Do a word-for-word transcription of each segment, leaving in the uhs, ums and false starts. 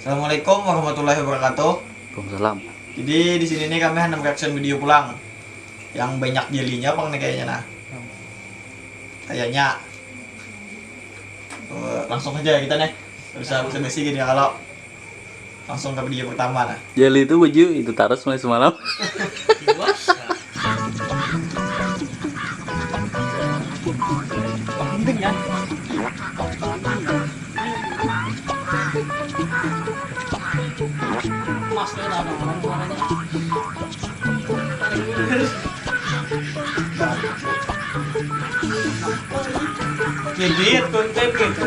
Assalamualaikum warahmatullahi wabarakatuh. Waalaikumsalam. Jadi di sini nih kami hendak reaction video pulang yang banyak jelinya pang nih kayaknya nah. Kayaknya. Eh, langsung aja kita nih. Bisa bisa besi gini ya kalau langsung ke video pertama nah. Jeli itu baju itu terus mulai semalam. Jadi konten gitu.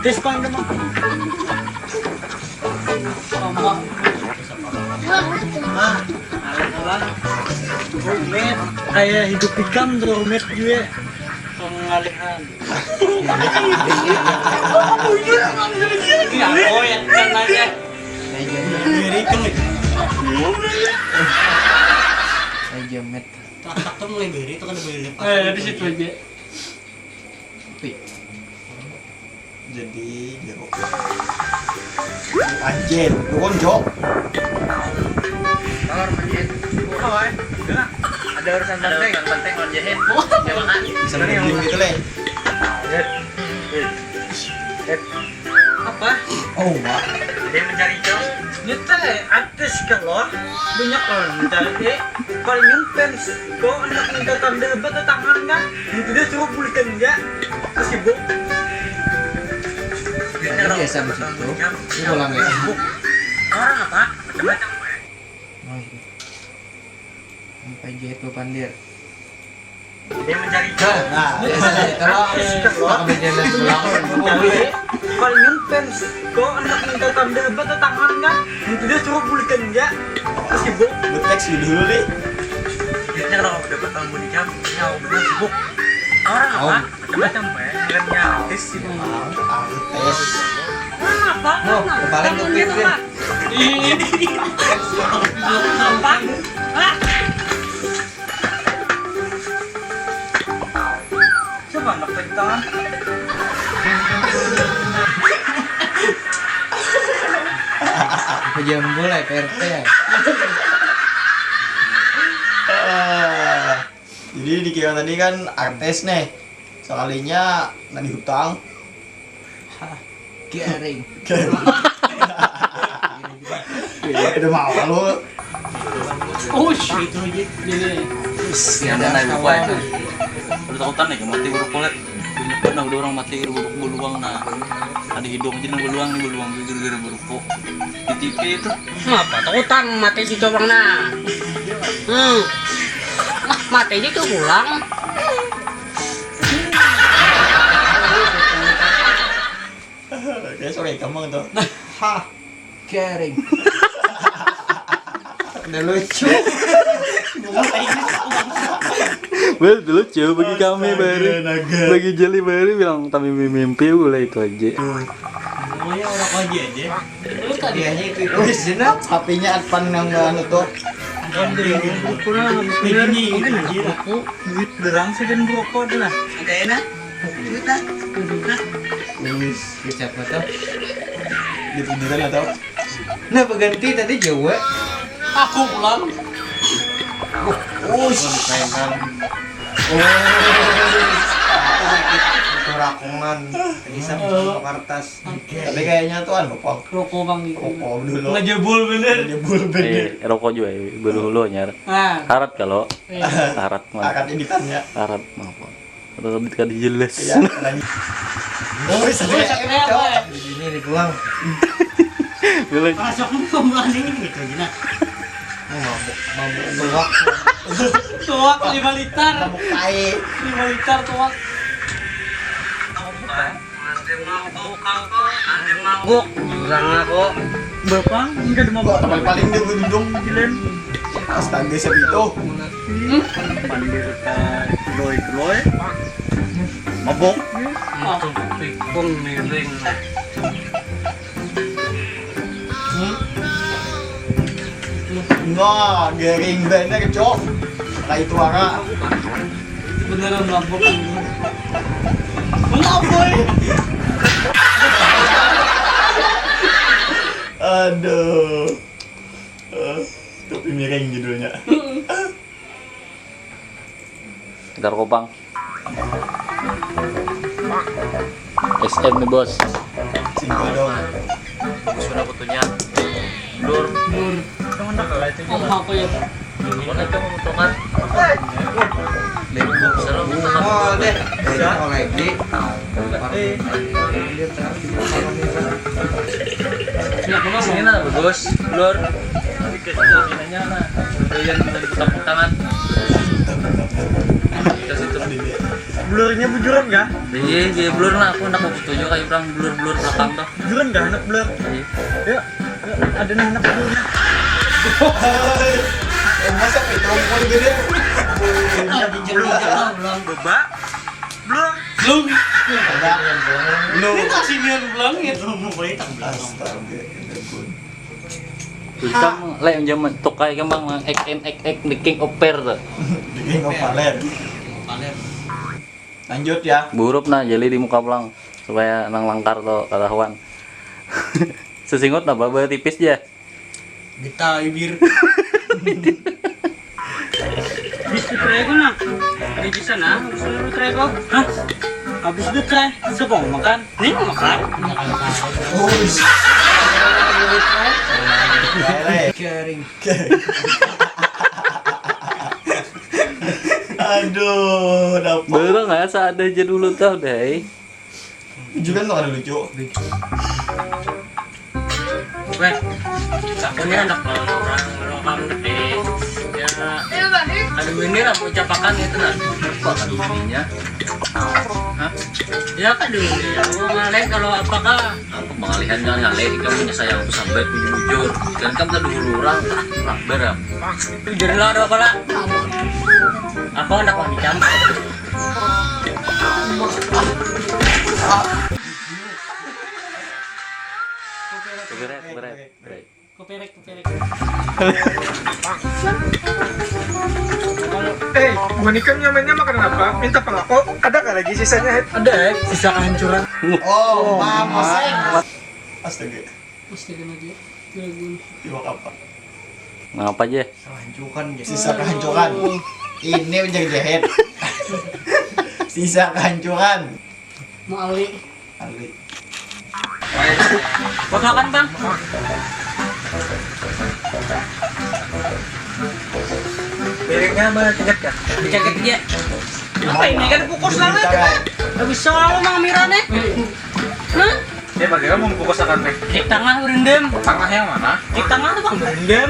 Tis pang demam. Rumit, kayak hidup ikam tuh rumit juga. Pengalihan. Iya, oh ya, kan aja. Diri kan. Aja met. Traktor mulai beri itu kan boleh lepas. Eh, di situ aja. Tapi jadi jeruk. Anjir, lu konco. Kamar masjid. Oh, eh. Udah. Ada urusan penting, urusan penting mau jahit. Coba kan. Bisa minum gitu leh. Apa? Oh, mak. Dia mencari cowok. Nyata eh, artis kan loh. Banyak orang mencari eh. Palingan fans kok anak minta tanda hebat tangan kan? Itu dia suruh pulihkan enggak? Terus sibuk. Tadi biasa begitu. Ini ulang ya. Orang apa? Macam-macam. Oh, iya. Sampai jahit bepandir. Dia mencari cowok. Nah, biasa kalau pakai jalan pulang. Palingan fans kok anak minta tanda hebat tangan kan? Itu dia suruh pulihkan enggak? Terus sibuk. Betek sih dulu nih. Kita kalau dapat tamu di jam, ya udah sibuk. Orang apa? Macam apa ya? Ngelamnya artis sih. Artis. Apa? Mau kebalik tuh, Pit, Pit. Apa? Coba anak pegang. Apa jambul ya, P R T ya? Jadi dikira tadi kan artis nih, sekalinya nadi hutang. Garing. Udah mau lu. Oh shit. Jadi yang mana lupa itu. Udah takutan nih mati buruk kulit. Pernah udah orang mati buruk beluang nah. Ada hidung aja nang beluang nih beluang gara-gara buruk kok. Di T V itu. Ngapa takutan mati si cobang nah? Hmm. Mati aja tuh pulang. Kayak sore kamu tuh. Hah, caring. Udah lucu. Bel lucu bagi kami baru. Bagi jeli baru bilang kami mimpi mulai itu aja. Pokoknya orang aja aja. Terus tadi aja itu. Wis jenak, H P-nya Advan nang anu tuh. Kurang habis bener. Ini aja lah. Duit derang sih dan rokok adalah. Ada enak. Duit ah. Duit ah. Wis, siapa tuh? Di pinggir atau? Nah, berganti tadi Jawa. Aku pulang. Oh, oh, itu rakungan. Tadi sama kertas. Tapi kayaknya tuh anu, Pong. Rokok bang gitu. Rokok dulu. Ngejebul bener. Ngejebul bener. Eh, rokok juga ya, baru hulu nyar. Ah. Harat kalau. Iya. Harat mah. Harat ini kan ya. Harat mah, Pong. Rambut kada jelas. Iya, lagi. Oh, bisa. Ini dibuang. Boleh. Masuk pembuangan ini gitu aja nah. Mabuk, mabuk tuak. Tuak lima liter. Mabuk tai. Lima liter tuak. Guk, orang aku. Bapak, enggak ada mabuk. Paling-paling dia gunung. Gila. Astaga, siapa itu? Mandi serta gloi-gloi. Mabok. Tikung miring. Nah, garing banar, Cok. Kayak itu ara. Beneran mabuk. Mabuk. Aduh. Eh, Topi Miring judulnya. Gitar kopang. S M nih bos. Single dong. Sudah kutunya. Blur. Blur. Mana kalau itu? Oh, apa ya? Mana itu menguntungkan? Lego. Serem. Oh deh, beda lagi. Nggak pernah Ini nah bagus. Blur. Nanya nah. Kalian dari tangan. Kasih terus. Blurnya bujuran kah? Iya, iya blur lah. Aku nak mau setuju kayak orang blur-blur belakang tuh. Bujuran kah anak blur? Iya. Ya, ya, ada nih anak blur nih. Eh, masa petrol pun gede? Kalau di Jogja belum. Beba, blur. Belum. Lu Ini kasih nian belum ya. Belum mulai tak belum. Astaga. Tulisan le yang zaman tukai kembang nang ek en ek ek the king of pear tuh. The King of Paler. Paler. Lanjut ya. Burup nah jeli di muka belang supaya nang langkar tuh ketahuan. Sesingut nah baba tipis aja. Kita ibir. Habis itu try ko nah. Di sana, habis itu try ko. Hah? Habis itu try. Siapa mau makan? Ini mau makan. Uish. Caring. Aduh, dapat. Baru nggak asa ada aja dulu tau deh. Juga tuh ada lucu. Weh, aku ini anak orang orang tapi ya aduh ini lah mau ucapakan itu nah. Apa kan ininya? Ya aduh ini aku ngalih kalau apakah Apa pengalihan jangan ngalih kamu punya sayang tuh sampai bujur-bujur. Kan kamu tadi dulu orang lah berapa? Jujur lo ada apa lah? Aku anak wanita. Beret, beret, beret. Kuperek, kuperek. Eh, buhan ikam nyamannya makan apa? Minta pelako, ada nggak lagi sisanya, Het? Ada ya, sisa kehancuran. Oh, mama. Astaga. Astaga lagi. Dragon. Iwak apa? Ngapa aja? Kehancuran ya. Sisa kehancuran. Ini ujar jahit. Sisa kehancuran. Mau ali. Ali. Bos makan bang. Piringnya apa? Kejap ya? Jaket dia. Apa ini kan kukus lama kita? Gak bisa kalau mang Mira nih. Hah? Ya bagaimana mau kukus akan teh? Di tengah berendam. Tengah yang mana? Di tengah tuh bang berendam.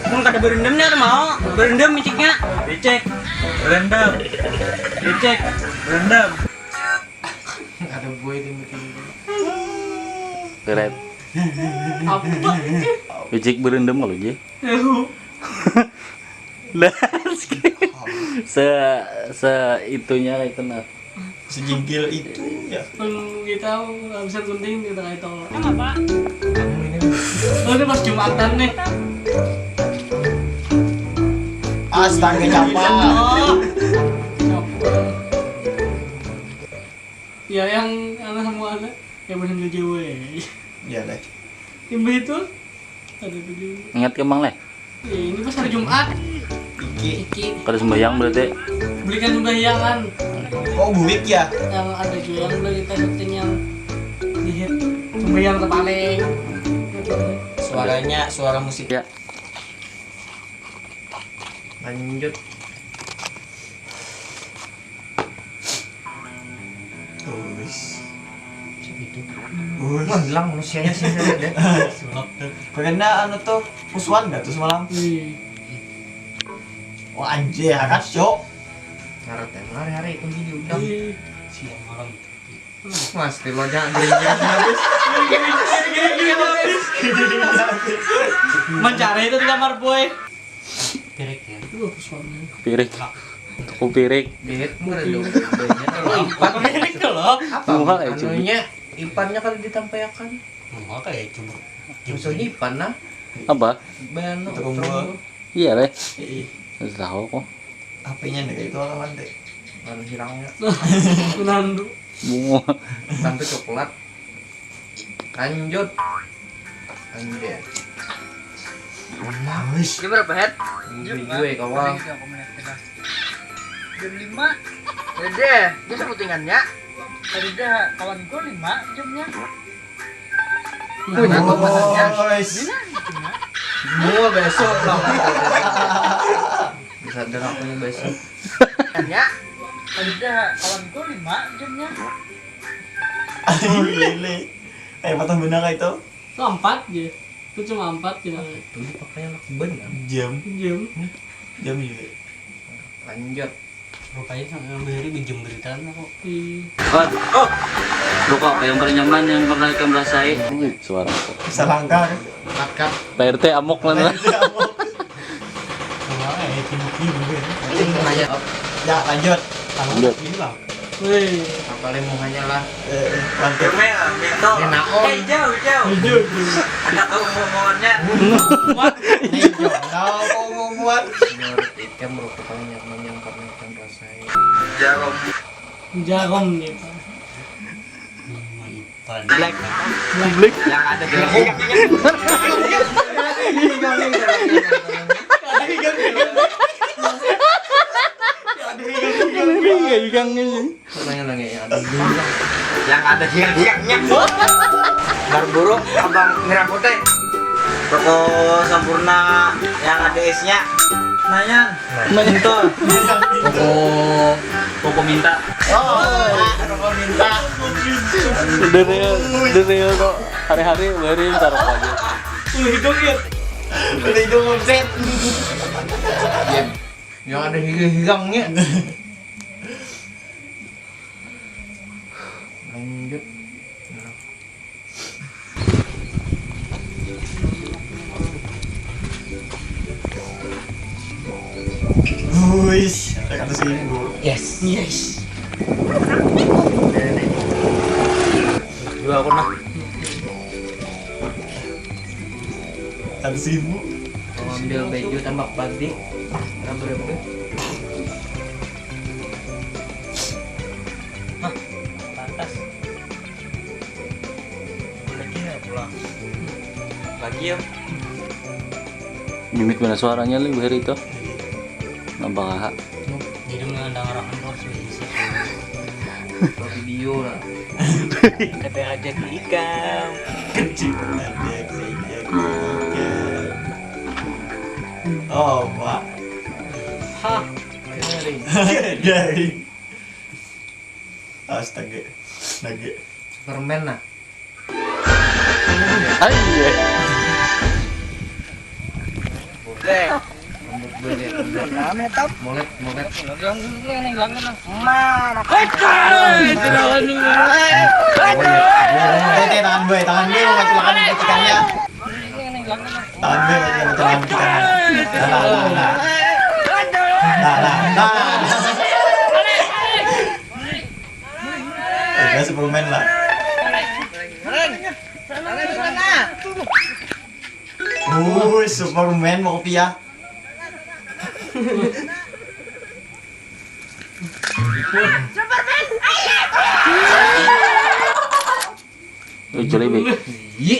Mun kada berendam nih ada mau. Berendam miciknya. Dicek. Berendam. Dicek. Berendam. Ada boy yang bikin. Beret. Apa? Bicik berendam kalau aja. Lah, se se itunya lah itu nah. Sejingkil itu ya. Pun kita bisa gunting kita kayak tol. Kenapa? Oh ini pas jumatan nih. Astaga, capal. Oh. Ya yang anak semua anak yang berhasil jiwa ya. Ya deh. Yang begitu ada video. Ingat kembang leh. Ya, ini pas hari Jumat. Iki. Iki Kada sembahyang berarti. Belikan sembahyang kan. Kok buik ya? Yang ada juga yang udah kita syuting yang di hit sembahyang terpaling. Suaranya suara musik. Ya. Lanjut. Uis. Itu. Wah hilang manusianya sih saya deh. Karena anu tuh Uswanda tuh semalam. Wih. Wah anjir, kan cok. Ngaret ya, hari-hari itu diundang. Wih. Siang malam. Mas, tilo jangan berinjil habis. Mencari itu di kamar boy. Pirek ya. Itu bagus warnanya. Pirik. Tuku pirik. Bit, mengandung. Banyak kalau empat. Pirek tuh loh. Apa? Muha kayak Anunya, ipannya kalau ditampayakan. Muha kayak cuma. Musuhnya ipan nah. Apa? Bano. Terumbu. Iya leh. Ih, tahu aku. H P-nya nih itu apa nanti? Baru hilangnya. Menandu. Bunga. Tentu coklat. Lanjut. Lanjut. Wis. Jam berapa, Het? Jam juga ya, kawan. Jam lima. Udah, dia sebutingannya. Tadi dah kawan gue lima jamnya. Punya kok maksudnya. Wis. Semua besok lah. Bisa ada aku yang besok. Ya. Tadi dah kawan gue lima jamnya. Lele. Ayo, patah benar itu. Itu empat je. Itu cuma empat je. Itu dipakai anak ben kan? Jam. Jam. Jam juga. Lanjut. Rupanya sampai hari minjem beritaan aku. Iya. Oh, oh. Rokok apa yang paling nyaman yang pernah kamu rasai? Wih, suara kok. Bisa langkah. Makan. Pak R T amok mana? Wah, eh, tiba-tiba. Lanjut. Ya, lanjut. Lanjut. Ini, Bang. Wih. Apa leh muhanya lah? Eh, eh, mantap. Kena on. Eh, jauh, jauh. Jauh, jauh. Ada tahu omongannya. Nih, jauh. Tahu omongan. Menurut ikam rokok paling nyaman yang pernah ikam rasai? Jarum. Jarum nih, Pak. Black. Black. Yang ada jarum. Ada higang, higang. Ada higang, higang. Nanya lagi yang ada dulu. Yang ada hiang-hiangnya. Marlboro, abang merah putih. Toko Sampurna yang ada esnya. Nayan. Minta. Toko, toko minta. Oh, toko minta. Dari, dari kok hari-hari beri minta rokok aja. Hidung ya. Hidung omset. Yang ada higang-higangnya. Lanjut. Wis, tekan seribu. Yes. Yes. Dua aku nah. Seratus ribu. Mau ambil baju tambah padi. Berapa, berapa? Hah? Pantas. Lagi ya pulang. Lagi ya. Mimit mana suaranya lu hari itu? Nampak. Jadi mendengarkan terus. Video lah. Ada rezeki ikam. Kecil ada kerja kerja. Oh, Pak. Hah, garing. Garing. Astaga. Astaga. Superman nah. Ayo. Rambut gue dia. Molet, molet. Mana? Tete, tangan gue, tangan gue mau kecelakaan kecikannya. Tangan gue mau kecelakaan kecikannya. Nah, nah, nah, nah. Nah, nah, nah. Udah Superman lah. Wuih, Superman mau kopi ya. Lucu lebih. Iya.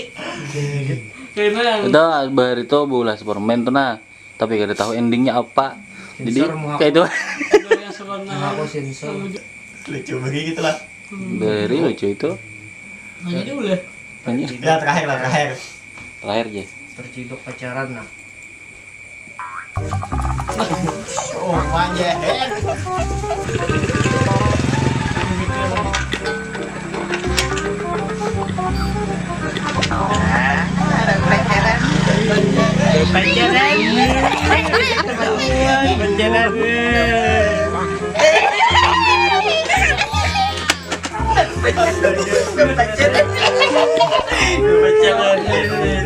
Karena yang Ada bahari itu bola Superman tuh nah. Tapi kada tahu endingnya apa. Jadi Sensor muha. Kayak itu. Ada yang sebenarnya Muha aku sensor. Lucu bagi gitu lah. Dari lucu itu. Nah, jadi boleh. Lanjut. Ya, terakhir lah, terakhir. Terakhir je. Terciduk pacaran nah. Oh, manja.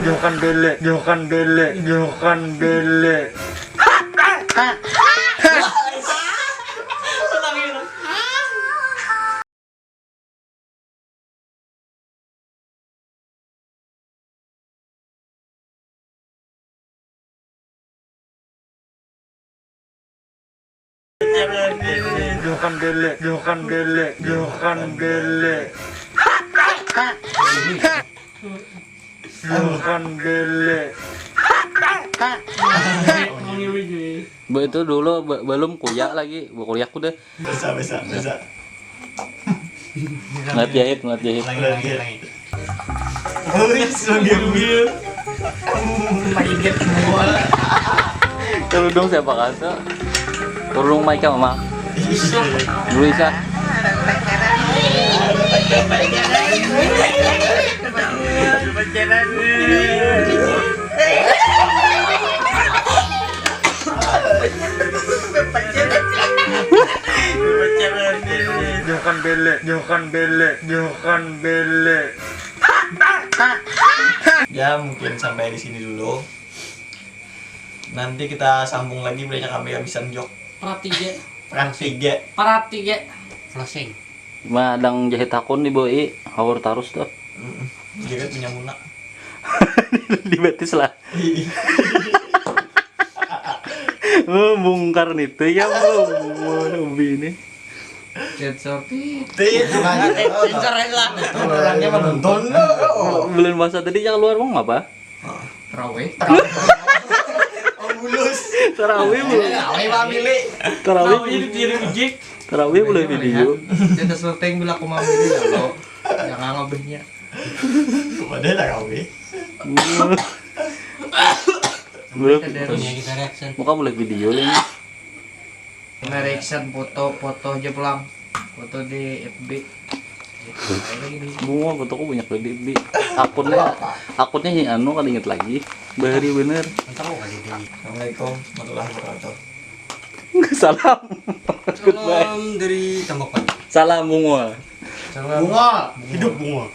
Johan bele, Johan bele, Johan bele. Johan bele, Johan bele, Johan bele. Johan bele. Ba itu dulu ba- balum kuyak lagi, ba kuyak udah. Bisa, bisa, bisa. Ngat jahit, ngat jahit. Lagi, lagi, lagi. Wih, so gembir. Main semua. Kerudung siapa kata? Kerudung Michael mah. Dulu Isa. Johan bele, Johan bele, Johan bele. Ya, mungkin sampai di sini dulu. Nanti kita sambung lagi, banyak kami habisan jok. Perhatiga. Praktiga. Perhatiga. Closing. Madang jahit hakun di boi, haur tarus tuh. Mm-mm. Jadi punya muna. Di betis lah. Membungkar nih tuh ya, belum ubi ini. Sensor tit. Tit, Sensor aja lah. Orangnya menonton. Oh. Bulan puasa tadi yang keluar mau ngapa? Terawih. Oh, bulus. Tarawih belum. Terawih mah milik. Tarawih. Tahu ini diri ujik. Tarawih boleh video. Kita syuting bila aku mau ini ya lo. Jangan ngabehnya. Padahal terawih. Belum. Kita dari kita reaction. Muka boleh video lagi. Kita reaction foto-foto aja pulang. Foto di F B. Bunga fotoku banyak lagi di akunnya. Akunnya yang anu kada inget lagi. Bahari bener. Entar lo kali di. Assalamualaikum warahmatullahi wabarakatuh. Salam. Salam dari Tambak Padi. Salam bunga. Salam. Bunga, hidup bunga.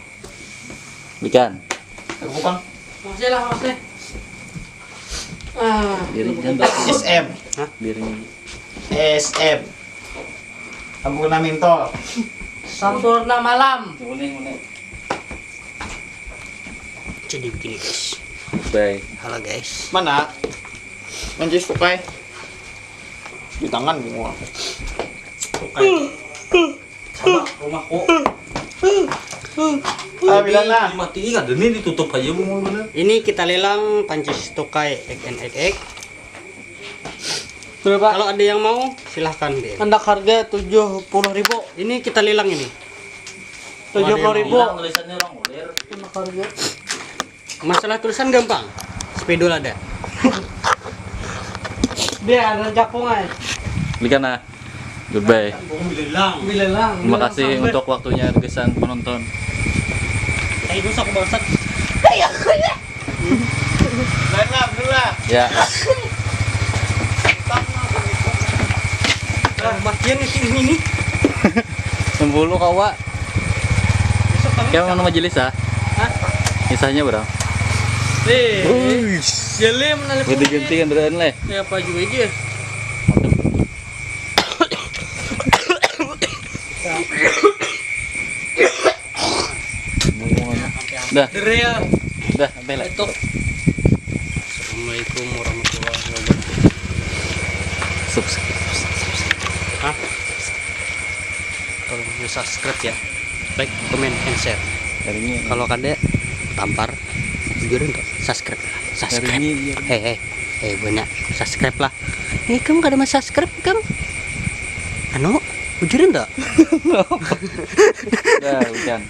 Ikan. Aku, Bang. Makasih lah, makasih. Ah, Diri jangan. S M. Diri. S M. Sampurna Mintol. Sampurna malam. Kuning kuning. Jadi begini guys. Bye. Halo guys. Mana? Mancis tukai. Di tangan bunga. Tukai. Sama rumahku. Ah, bilang lah. Dimatiin ada nih, ditutup aja bunga bener. Ini kita lelang pancis tukai X N X X. Berapa? Kalau ada yang mau silahkan deh. Hendak harga tujuh puluh ribu. Ini kita lelang ini. Tujuh puluh ribu. Tulisannya orang ulir. Hendak harga. Masalah tulisan gampang. Spidol ada. Dia ada capung ay. Belikan ah. Goodbye. Bilang. Bilang. Terima kasih untuk waktunya regesan penonton. Tadi dosa aku bangsat. Lain lah, dulu lah. Ya. Ah, matian itu ini nih. Sempuluh kawa. Besok kami. Kayak mana majelis ah? Hah? Kisahnya berapa? Eh, jadi mana Ganti-ganti kendaraan leh. Ya apa juga aja. Dah, Dereal. dah sampai lah. Itu. Assalamualaikum warahmatullahi wabarakatuh. Subscribe. Hah? Tolong di subscribe ya. Like, comment, and share. Hari ini. Kalau kada tampar, jujur enggak? Subscribe lah. Subscribe. Hari ini, iya. Hei, hei, hei, banyak subscribe lah. Eh, kamu kada mau subscribe kamu? Anu, jujur enggak? Dah, hujan.